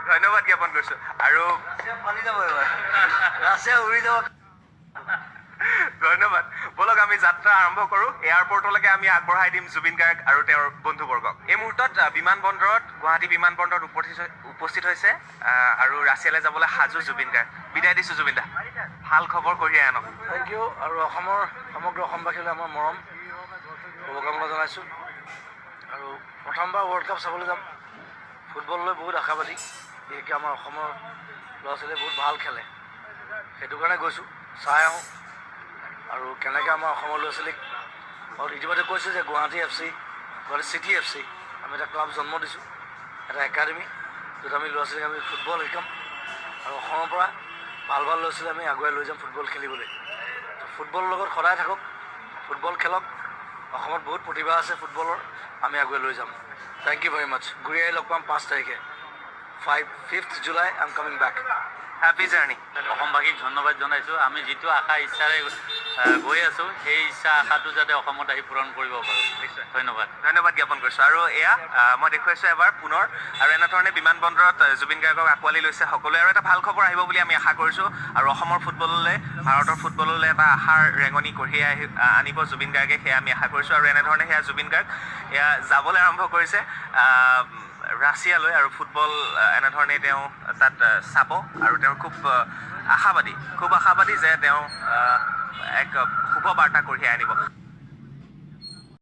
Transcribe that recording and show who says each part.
Speaker 1: ধন্যবাদ জ্ঞাপন কৰিছোঁ আৰু
Speaker 2: ৰাছিয়া পালি যাব, এবাৰ ৰাছিয়া উৰি যাব।
Speaker 1: ধন্যবাদ। ব'লক, আমি যাত্ৰা আৰম্ভ কৰোঁ। এয়াৰপৰ্টলৈকে আমি আগবঢ়াই দিম জুবিন গাৰ্গ আৰু তেওঁৰ বন্ধুবৰ্গক। এই মুহূৰ্তত বিমানবন্দৰত, গুৱাহাটী বিমানবন্দৰত উপস্থিত হৈছে আৰু ৰাছিয়ালৈ যাবলৈ সাজু জুবিন গাৰ্গ। বিদায় দিছোঁ জুবিন দা, ভাল খবৰ কঢ়িয়াই আনক।
Speaker 2: Thank U আৰু অসমৰ সমগ্ৰ অসমবাসীলৈ আমাৰ মৰম, শুভকামনা জনাইছোঁ। আৰু প্ৰথমবাৰ ৱৰ্ল্ড কাপ চাবলৈ যাম। ফুটবল লৈ বহুত আশাবাদী। বিশেষকৈ আমাৰ অসমৰ ল'ৰা ছোৱালীয়ে বহুত ভাল খেলে, সেইটো কাৰণে গৈছোঁ, চাই আহোঁ। আৰু কেনেকৈ আমাৰ অসমৰ ল'ৰা ছোৱালীক, আৰু ইতিমধ্যে কৈছোঁ যে Guwahati F C, Guwahati city F C, আমি এটা ক্লাব জন্ম দিছোঁ, এটা একাডেমি, য'ত আমি ল'ৰা ছোৱালীক আমি ফুটবল শিকাম আৰু অসমৰ পৰা ভাল ভাল ল'ৰা ছোৱালী আমি আগুৱাই লৈ যাম ফুটবল খেলিবলৈ। ফুটবলৰ লগত সদায় থাকক, ফুটবল খেলক। অসমত বহুত প্ৰতিভা আছে ফুটবলৰ, আমি আগুৱাই লৈ যাম। Thank you very much. ঘূৰি আহি লগ পাম 5 তাৰিখে। 5th July I am coming back.
Speaker 1: Happy journey.
Speaker 3: অসমবাসীক ধন্যবাদ জনাইছোঁ। আমি যিটো আশা ইচ্ছাৰে গৈ আছোঁ, সেই ইচ্ছা আশাটো যাতে অসমত আহি পূৰণ কৰিব পাৰোঁ।
Speaker 1: নিশ্চয়।
Speaker 3: ধন্যবাদ।
Speaker 1: ধন্যবাদ জ্ঞাপন কৰিছোঁ। আৰু এয়া মই দেখুৱাইছোঁ এবাৰ পুনৰ আৰু এনেধৰণে বিমানবন্দৰত জুবিন গাৰ্গক আঁকোৱালি লৈছে সকলোৱে আৰু এটা ভাল খবৰ আহিব বুলি আমি আশা কৰিছোঁ। আৰু অসমৰ ফুটবললৈ, ভাৰতৰ ফুটবললৈ এটা আশাৰ ৰেঙনি কঢ়িয়াই আনিব জুবিন গাৰ্গে, সেয়া আমি আশা কৰিছোঁ। আৰু এনেধৰণে সেয়া জুবিন গাৰ্গ এয়া যাবলৈ আৰম্ভ কৰিছে ৰাছিয়ালৈ আৰু ফুটবল এনেধৰণে তেওঁ তাত চাব আৰু তেওঁ খুব আশাবাদী, খুব আশাবাদী যে তেওঁ এক শুভ বাৰ্তা কঢ়িয়াই আনিব।